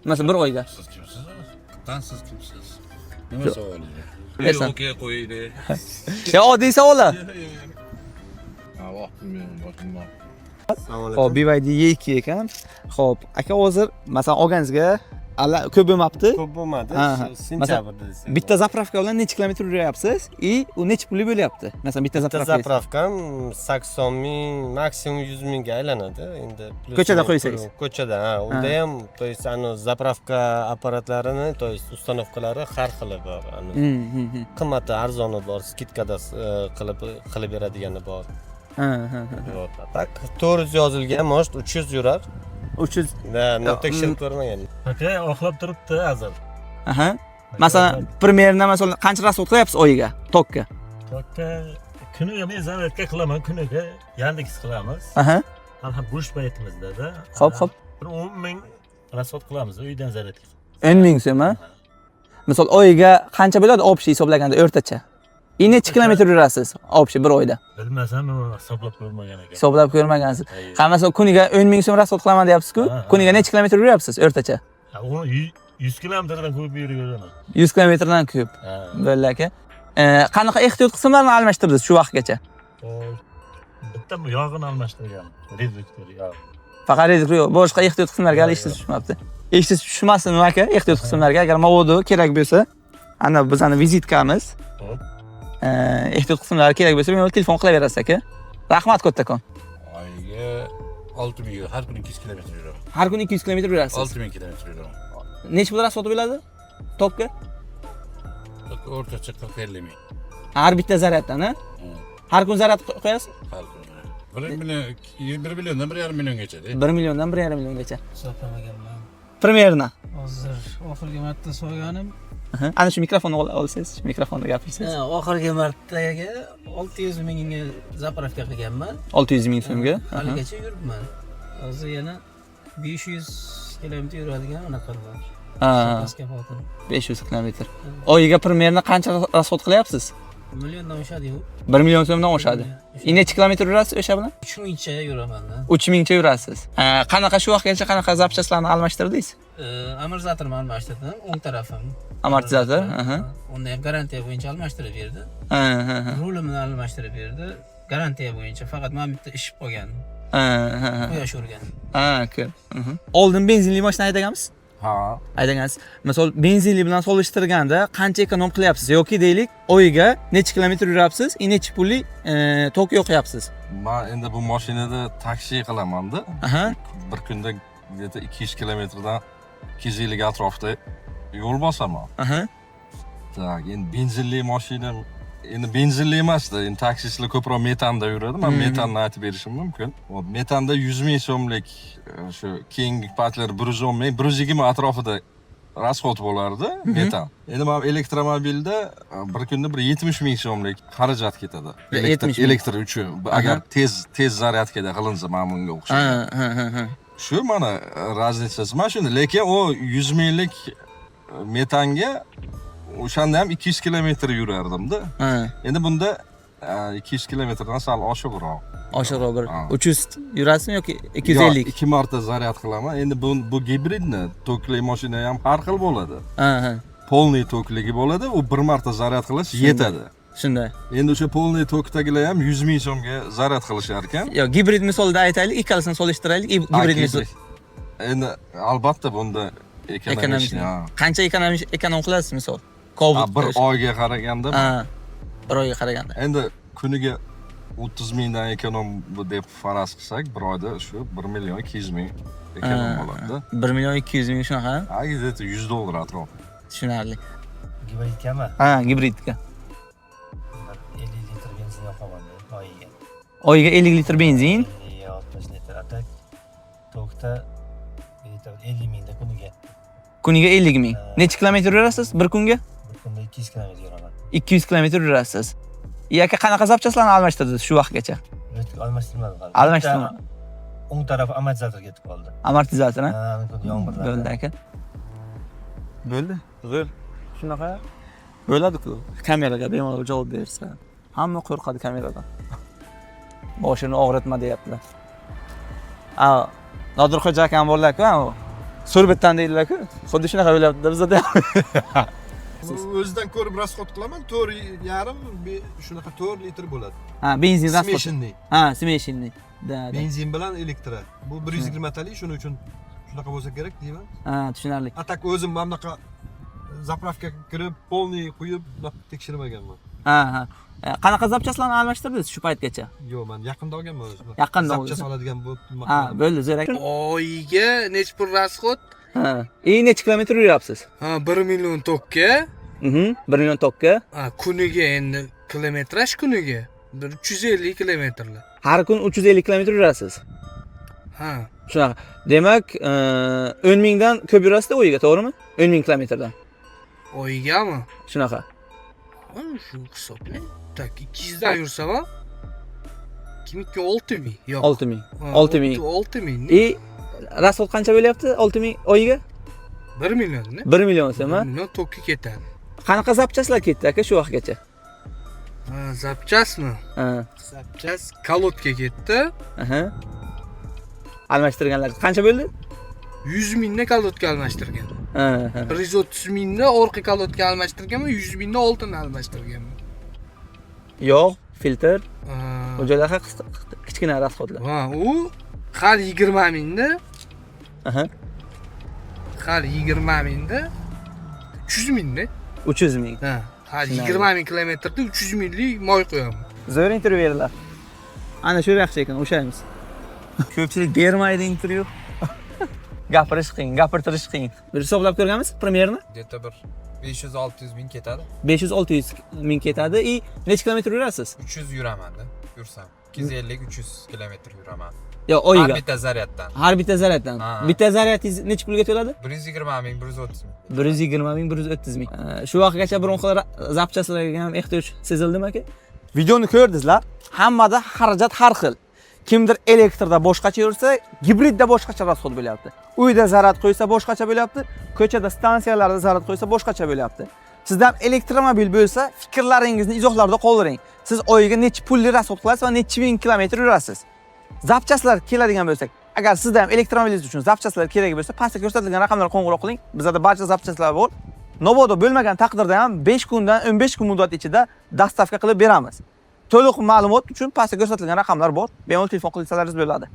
Masalan, bir oyga. Siz kimsiz? Qattan siz kimsiz? Nima savolingiz? Esan. Okey, qo'yaylik. Ya oddiy savollar. Ha, vaqtim yo'q, boshim bor. Xo'p, BYD E2 ekan. Xo'p, aka, hozir masalan olganingizga alla ko'p bo'lmabdi. Ko'p bo'lmadi. Ha. Shu sentyabrda desak. Bitta заправка bilan necha kilometr yuryapsiz? И u necha pullik bo'lyapti? Masalan, bitta Bitta заправка. Заправка m 80 ming, maksimum 100 mingga aylanadi. Endi плюс Ko'chada minus qo'ysangiz. Ko'chada, ha, unda ham, то есть ani заправка apparatlarini, то есть установка lari har xili bor. Ani qimmati, arzoni bor, скидка da qilib beradigani bor. Ha, ha, ha. Вот. Так, 400 yozilgan, может, 300 yurar. 300. Да, но tekshirib ko'rmagan. Aka, oqlab turibdi hozir. Aha. Masalan, примерно masalan qancha расход qilyapsiz oyiga tokka? Tokka kuniga men zaryadka qilaman, kuniga Yandex qilamiz. Hali bo'sh paytimizda-da. Xo'p. Bir 10 ming расход qilamiz uydan zaryadka. 10 ming so'm, ha? Misol, oyiga qancha bo'ladi общий hisoblaganda o'rtacha? И necha kilometr yurasiz общий bir oyda? Bilmasam, men uni hisoblab ko'rmagan ekan. Hisoblab ko'rmagansiz. Hayır. Ha, masalan, kuniga 10 ming so'm расход qilaman deyapsiz-ku. Ha. Kuniga necha kilometr yuryapsiz o'rtacha? Ha, uni 100 kilometrdan ko'p yuraveradi. 100 kilometrdan ko'p. Ha. Bo'ldi, aka. Qanaqa ehtiyot qismlarini almashtirdingiz shu vaqtgacha? Xo'sh, bitta yog'ini almashtirgan. Reduktor yog'. Faqat reduktor yo'q, boshqa ehtiyot qismlarga hali ishingiz tushmabdi. Ishingiz tushmasin, aka, ehtiyot qismlarga agar mabodo kerak bo'lsa, ana bizani визитка miz. Xo'p. Ehtiyot qismlari kerak bo'lsa, bemalol telefon qilaverasiz, aka. Rahmat kattakon. Oyiga 6 ming, har kuni 200 kilometr yuraman. Har kuni 200 kilometr yurasiz. 6 ming kilometr yuraman. Necha pul расход bo'ladi tokka? O'rtacha 40-50 ming. Har bitta zaryaddan, ha? Har kun zaryad qo'yasiz? Har kuni. 1 million, 1 milliondan 1,5 milliongacha. 1 milliondan 1,5 milliongacha. Hisoblamaganman. Примерно. Hozir oxirgi marta solganim Aha. Ana shu mikrofonni olsangiz, shu mikrofonda gapirsangiz. Ha, oxirgi martaga 600 mingga заправка qilganman. 600 ming so'mga. Aha. Haligacha yuribman. Hozir yana 500 kilometr yuradigan anaqa bor. Запаска xotin. 500 kilometr. Oyiga примерно qancha расход qilyapsiz? Milliondan oshadi u. 1 million so'mdan oshadi. И necha kilometr yurasiz o'sha bilan? 3000cha yuraman-da. 3000cha yurasiz. Ha, qanaqa shu vaqtgacha qanaqa запчасть larni almashtirdingiz? Amortizatorni almashtirdim, o'ng tarafim. Amortizator, aha. Unda ham garantiya bo'yicha almashtirib berdi. Ha, ha, ha. Rulimni almashtirib berdi. Garantiya bo'yicha faqat mana bitta ishib qolgan. Ha, ha, ha. Quyosh urgan. Ha, ko'p. Oldin benzinli mashina haydaganmisiz? Ha. Haydagansiz. Misol, benzinli bilan solishtirganda qancha эконом qilyapsiz yoki deylik, oyiga necha kilometr yurapsiz, и necha pullik tok yoqyapsiz? Man endi bu mashinada taksi qilamanda. Bir kunda где-то 200 kilometrdan 250 atrofida yo'l bosaman. Так, endi benzinli mashina, endi benzinli emasda, endi taksistlar ko'proq metanda yuradi. Man metanni aytib berishim mumkin. Вот, metanda 100 ming so'mlik shu keyingi paytlar 110 ming, 120 atrofida расход bo'lardi metan. Endi mana elektromobilda bir kunda bir 70 ming so'mlik xarajat ketadi. Elektr, 70 ming. Elektr uchun. Agar tez tez зарядка da qilinsa, mana bunga o'xshagan. Ha, ha, ha, ha. Shu mana разница si mana shunda, lekin u 100 minglik metanga o'shanda ham 200 kilometr yurardimda. Endi bunda 200 kilometrdan sal oshiqroq. Oshiqroq bir Ha. 300 yurasizmi yoki 250? Yo'q, ikki marta zaryad qilaman. Endi bu gibridni tokli mashina ham har xil bo'ladi. Ha, ha. Полный tokligi bo'ladi, u bir marta zaryad qilish yetadi. Shunday. Endi o'sha полный tokdagilar ham 100 ming so'mga zaryad qilishar ekan. Yo'q, gibrid misolida aytaylik, ikkalasini solishtiraylik. Gibrid misol. Gibrid. Endi albatta bunda Экономичный. экономичный. Ha. Qancha эконом qilasiz misol? Cobalt. Ha, bir oyga qaraganda Ha. Bir oyga qaraganda. Endi kuniga 30 mingdan эконом deb faraz qilsak, bir oyda shu 1 million 200 ming эконом bo'ladi. 1 million 200 ming shunaqa? Ha, где-то 100 dollar atrofi. Tushunarli. Gibridgami? Ha, gibridga. Bir 50 litr benzin yoqaman oyiga. Oyiga 50 litr benzin. 50, 60 litr. А так tokda где-то 50 mingda kuniga. Kuniga 50 ming. Ha. Necha kilometr yurasiz bir kunga? Bir kunda 200 kilometr yuraman. 200 kilometr yurasiz. И aka, qanaqa запчасть larni almashtirdingiz shu vaqtgacha? Almashtirmadim hali. Almashtirmadi. Bitta o'ng tarafi amortizator ketib qoldi. Amortizator, ha? Ha, yomg'irlarda. Bo'ldi, aka. Bo'ldi. Zo'r. Shunaqa bo'ladi-ku. Kameraga bemalol javob bersa. Hamma qo'rqadi kameradan. Boshini og'ritma deyaptilar. A, Nodirxo'ja akam borlar-ku, u. Surbetdan deydilar-ku. Xuddi shunaqa bo'lyapti bizada ham. O'zidan ko'rib расход qilaman, 4,5, shunaqa 4 litr bo'ladi. Ha, benzin расход. Смешанный. Ha, смешанный. Да. Benzin bilan elektro. Bu 120 talik, shuning uchun shunaqa bo'lsa kerak deyman. Ha, tushunarli. А так o'zim mana bunaqa заправка ga kirib, полный quyib, bunaqa tekshirmaganman. Ha. Qanaqa запчасть larni almashtirdingiz shu paytgacha? Yo'q, man yaqinda olganman o'zim. Yaqinda Запчасть oldingiz. oladigan bo'lib. Ha, bo'ldi, zo'r aka. Oyiga nechi pul расход? Ha. И necha kilometr yuryapsiz? Ha, 1 million tokka. 1 million tokka. Ha, kuniga endi kilometraj kuniga bir 350 kilometrlar. Har kun 350 kilometr yurasiz. Ha. Shunaqa. Demak, 10 mingdan ko'p yurasizda oyiga, to'g'rimi? 10 ming kilometrdan. Oyigami? Shunaqa. Ha, shu hisobla. Так, 200 dan yursam ham 2 6 ming. Yo'q. 6 ming. Ha, 6 ming. 6 ming. И расход qancha bo'lyapti 6 ming oyiga? 1 millionni. 1 million so'm, 1 ha? million tokka ketadi. Qanaqa запчасть lar ketdi aka shu vaqtgacha? Ha, запчасть mi? Ha. Запчасть колодка ketdi. Aha. Almashtirganlar qancha bo'ldi? 100 mingda колодка almashtirgan. Ha. 130 mingda orqa колодка almashtirganman, 100 mingda oldini almashtirganman. Yog', filtr, Ha. u joylar kichkina расход lar. Ha, u har 20 mingda, har 20 mingda 300 mingda. 300 ming. Ha, har Tushunarli. 20 ming kilometrda 300 minglik moy qo'yaman. Zo'r intervyu berdilar. Ana shu yaxshi ekan, o'shaymiz. Ko'pchilik bermaydi intervyu. Gapirish qiyin, gapirtirish qiyin. Bir hisoblab ko'rganmiz примерно? Где-то bir 500-600 ming ketadi. 500-600 ming ketadi. И necha kilometr yurasiz? 300 yuraman-da, yursam. 250-300 kilometr yuraman. Yo, oyiga. Har bitta zaryaddan. Har bitta zaryaddan. Ha. Bitta zaryadingiz necha pulga to'ladi? 120 ming, 130 ming. 120 ming, 130 ming. Shu vaqtgacha biron xil запчасть larga ham ehtiyoj sezildimi aka? Videoni ko'rdingizlar. Hammada xarajat har xil. Kimdir elektrda boshqacha yursa, gibridda boshqacha расход bo'lyapti. Uyda zaryad qo'ysa boshqacha bo'lyapti, ko'chada stansiyalarda zaryad qo'ysa boshqacha bo'lyapti. Sizda ham elektromobil bo'lsa, fikrlaringizni izohlarda qoldiring. Siz oyiga necha pulli расход qilasiz va necha ming kilometr yurasiz? Запчасть lar keladigan bo'lsak, agar sizda ham elektromobilingiz uchun запчасть lar kerak bo'lsa, pastda ko'rsatilgan raqamlarga qo'ng'iroq qiling. Bizada barcha запчасть lar bor. Mabodo bo'lmagan taqdirda ham 5 kundan 15 kun muddat ichida доставка qilib beramiz. To'liq ma'lumot uchun pastda ko'rsatilgan raqamlar bor. Bemalol telefon qilsalaringiz bo'ladi.